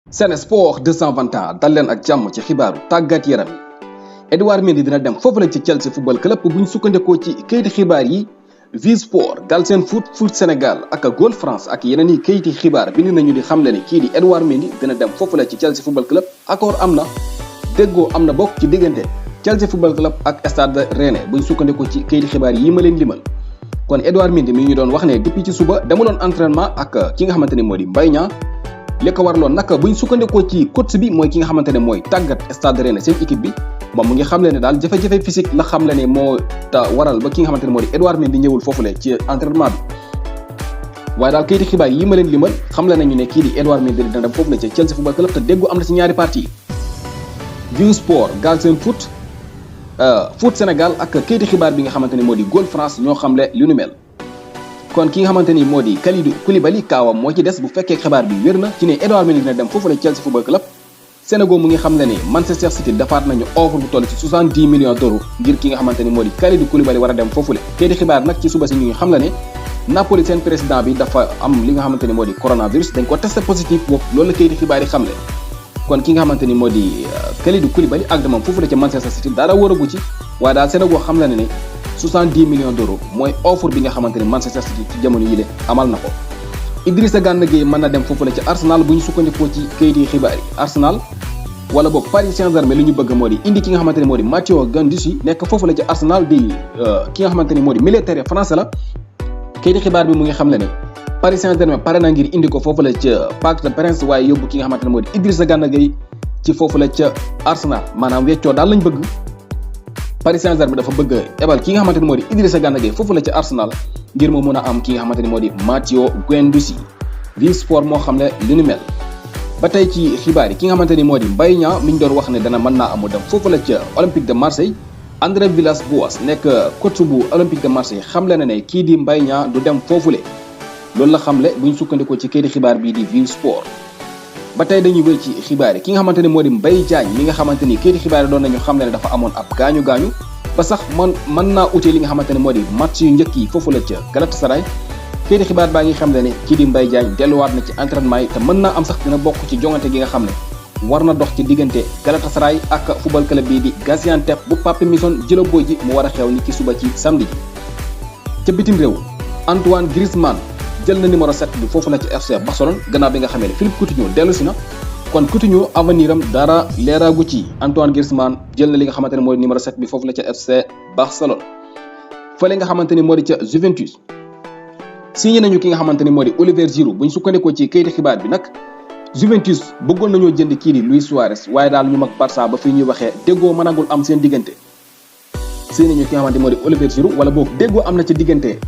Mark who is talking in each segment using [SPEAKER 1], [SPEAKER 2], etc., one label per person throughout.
[SPEAKER 1] Sen Sport 221 dal leen ak jàmm ci xibaaru tàggat yaram yi Edouard Mendy dina dem foofu la ci Chelsea football club bu ñu sukkandikoo ci kayiti xibaar yi Sport Galsen Foot Sénégal ak Goal France ak yeneen yi kayiti xibaar bind nañu di xamle ne kii di Edouard Mendy dina dem foofu la ci Chelsea football club. accord am na déggoo am na bokk ci diggante Chelsea football club ak Stade Rennais bu ñu sukkandikoo ci kayiti xibaar yi ma leen limal. kon Edouard Mendy mi ñu doon wax ne depuis ci suba demuloon entraînement ak ki nga xamante ni moo di Mbaye Niang li ko waraloon nag buñ sukkandikoo ci coach bi mooy ki nga xamante ne mooy tàggat Stade Rennais seen équipe bi moom mu ngi xamle ne daal jafe-jafe physique la xamle ne moo ta waral ba ki nga xamante ne moo di Edouard Mendy ñëwul foofule ci entraînement bi. waaye daal kayiti xibaar yi ma leen limal xamle nañu ne kii di Edouard Mendy dina dem foofu la ci Chelsea football club te déggu am na ci ñaari parties yi Sport Galsen Foot Sénégal ak kayiti xibaar bi nga xamante ne moo di Goal France ñoo xamle lu nu mel. kon ki nga xamante ni moo di Kalidou Koulibaly kaawam moo ci des bu fekkee xibaar bi wér na ci ne Edouard Mendy dina dem foofu la Chelsea football club. Sénégal mu ngi xam ne ni Manchester City defaat nañu offre bu toll ci 70 millions d'euros ngir ki nga xamante ni moo di Kalidou Koulibaly war a dem foofu la. kayiti xibaar nag ci suba si ñu ngi xam la ne Napoli seen président bi dafa am li nga xamante ni moo di coronavirus dañ ko testé positif boobu loolu la kayiti xibaar yi xam le kon ki nga xamante ni moo di Kalidou Koulibaly ak demam foofu la ca Manchester City dara wóoragu ci waaye daal Sénégal xam la ne 70 millions d'euros mooy offre bi nga xamante ni Manchester City ci jamono yile amal na ko. Idrissa Gana Gueye mën na dem foofu la ci Arsenal bu ñu sukkandikoo ci kayiti xibaar yi. Arsenal wala boog Paris Saint-Germain li ñu bëgg moo di indi ki nga xamante ni moo di Matteo Guendouzi nekk foofu la ci Arsenal di ki nga xamante ni moo di militaire français la. kayiti xibaar bi mu ngi xam ne Paris Saint-Germain pare na ngir indi ko foofu la ca Parc des Princes waaye yóbbu ki nga xamante ne moo di Idrissa Gana Gueye ci foofu la ca Arsenal maanaam weccoo daal lañ bëgg. Paris Saint-Germain dafa bëgg ebal ki nga xamante ni moo di Idrissa Gana Gueye foofu la ci Arsenal ngir mu mun a am ki nga xamante ni moo di Matteo Guendouzi. Sport moo xam ne li nu mel. ba tey ci xibaar yi ki nga xamante ni moo di Mbaye Niang mi ñu doon wax ne dana mën naa amu dem foofu la ca Olympique de Marseille. André Villas-Boas nekk coach bu Olympique de Marseille xamle na ne kii di Mbaye Niang du dem foofule loolu la xamle bu ñu sukkandikoo ci kayiti xibaar bii di Sport. ba tey dañuy wéy ci xibaar yi ki nga xamante ne moo di Mbaye Diagne mi nga xamante ni kayiti xibaar yi doon nañu xam ne dafa amoon ab gaañu ba sax mën naa utee li nga xamante ne moo di match yu njëkk yi foofu la ca Galatasaray. kayiti xibaar baa ngi xam ne kii di Mbaye Diagne delluwaat na ci entraînement yi te mën naa am sax dina bokk ci jongante gi nga xam ne war na dox ci diggante Galatasaray ak football club bii di Gaziantep bu Papy Misson Djilobodji ji mu war a xew ni ki suba ci samedi. ca bitim réew Antoine Griezmann jël na numéro 7 bi foofu la ci FC Barcelone gannaaw bi nga xamee ne Philippe Coutinho dellu si na kon Coutinho avenir am dara leeraagu ci Antoine Griezmann jël na li nga xamante ne moo di numéro 7 bi foofu la ca FC Barcelone. fële nga xamante ni moo di ca Juventus signé nañu ki nga xamante ni moo di Olivier Giroud bu ñu sukkandikoo ci kayiti xibaar bi nag Juventus bëggoon nañoo jënd kii di Luis Suarez waaye daal ñu mag Barça ba fii ñuy waxee déggoo mënagul am seen diggante. signé nañu ki nga xamante ni moo di Olivier Giroud wala boog déggoo am na ci diggante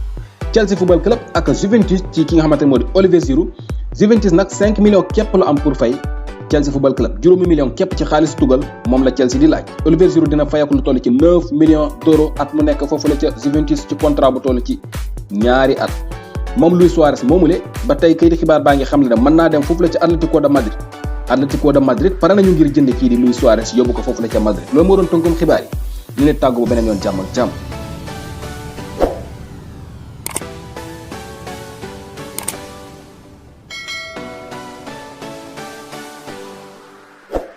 [SPEAKER 1] Chelsea football club ak Juventus ci ki nga xamante ne moo di Olivier Giroud. Juventus nag 5 millions képp la am pour fay Chelsea football club juróomi millions képp ci xaalis tugal moom la Chelsea di laaj. Olivier Giroud dina fayeeku lu toll ci 9 millions d'euros at mu nekk foofu la ca Juventus ci contrat bu toll ci ñaari at. moom Luis Suarez moomule ba tey kayiti xibaar baa ngi xam ne mën naa dem foofu la ca Atlético de Madrid pare nañu ngir jënd kii di Luis Suarez yóbbu ko foofu la ca Madrid loolu moo doon tënkum xibaar yi ñu ne tàggu ba beneen yoon jàmm ak jàmm.